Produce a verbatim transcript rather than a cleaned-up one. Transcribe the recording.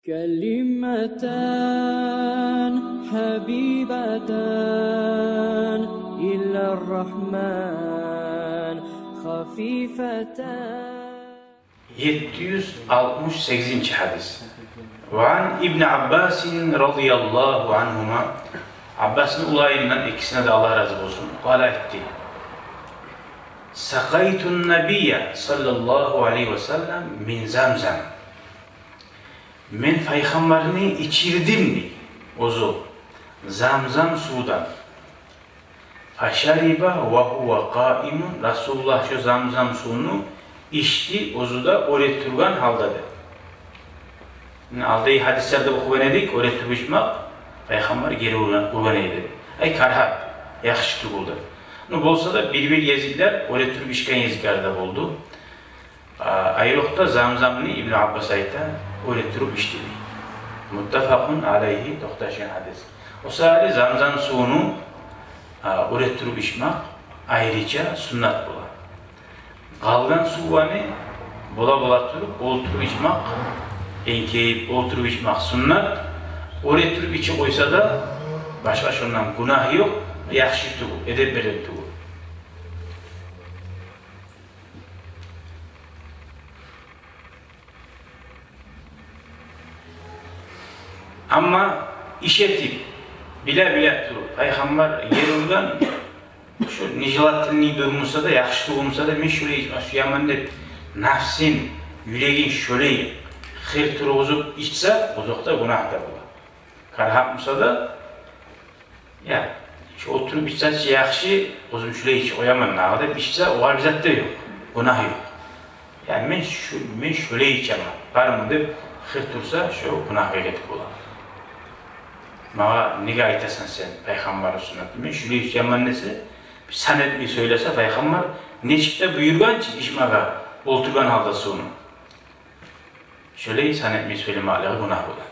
كلمتان حبيبتان إلى الرحمن خفيفتان. Етти юз алтмыш сегизинчи гьадис. وعن ابن عباس رضي الله عنهما. Аббасны уланындан, экисине де Аллагь рази болсун. قال, айтды: سقيت النبي صلى الله عليه وسلم من زمزم. Мен пайхаммарны ичирдим, дей, оьзю, Замзам сувдан. فشرب وهو قائم. Расулуллагь шо Замзам сувну ичди, оьзю де оьре тургъан гьалда, дей. Муна алдагъы гьадислерде охугъан эдик, оьре туруп ичмакъ пайхаммар гери ургъан, ургъан эди. Ай, карагьат, яхшы тюгюл деп. Ну, болса да, бир-бир гезиклер оьре туруп ичген гезиклер де болду. А, айрокъда Замзамны Ибну Аббас айта, оьре туруп ичди, дей. متفق عليه, токъташгъан гьадис. О саялы Замзам сувну, а, оьре туруп ичмакъ айрыча суннат бола. Къалгъан сувланы бола-бола туруп, олтуруп ичмакъ, энкейип, олтуруп ичмакъ суннат. Оьре туруп ичип къойса да, башгъа шондан гюнагь ёкъ, яхшы тюгюл, эдеп берен тюгюл. Амма иш этип, биле-биле туруп, пайхаммар гери ургъан, шо нежелательный дюр буса да, яхшы тюгюл буса да, мен шолай ичме сюемен деп, нафсын, юрегин шолай хыр тургъузуп ичсе, озокъда, гюнагь да бола. Карагьат буса да, я, шо олтуруп ичсе чи яхшы, оьзюм шолай ичип къояман дагъы деп ичсе, огъар бир зат да ёкъ, гюнагь ёкъ. Я, мен шу, мен шолай ичемен, бармы деп хыр турса, шо гюнагьгъа гетип бола. Магъа неге айтасан сен пайхаммарны суннатын? Мен шолай ичемен десе, бир сан этмей сёйлесе, пайхаммар нечик де буюргъан чы ичмеге олтургъан гьалда сувну. Шолай сан этмей сёйлемеклиги гюнагь бола.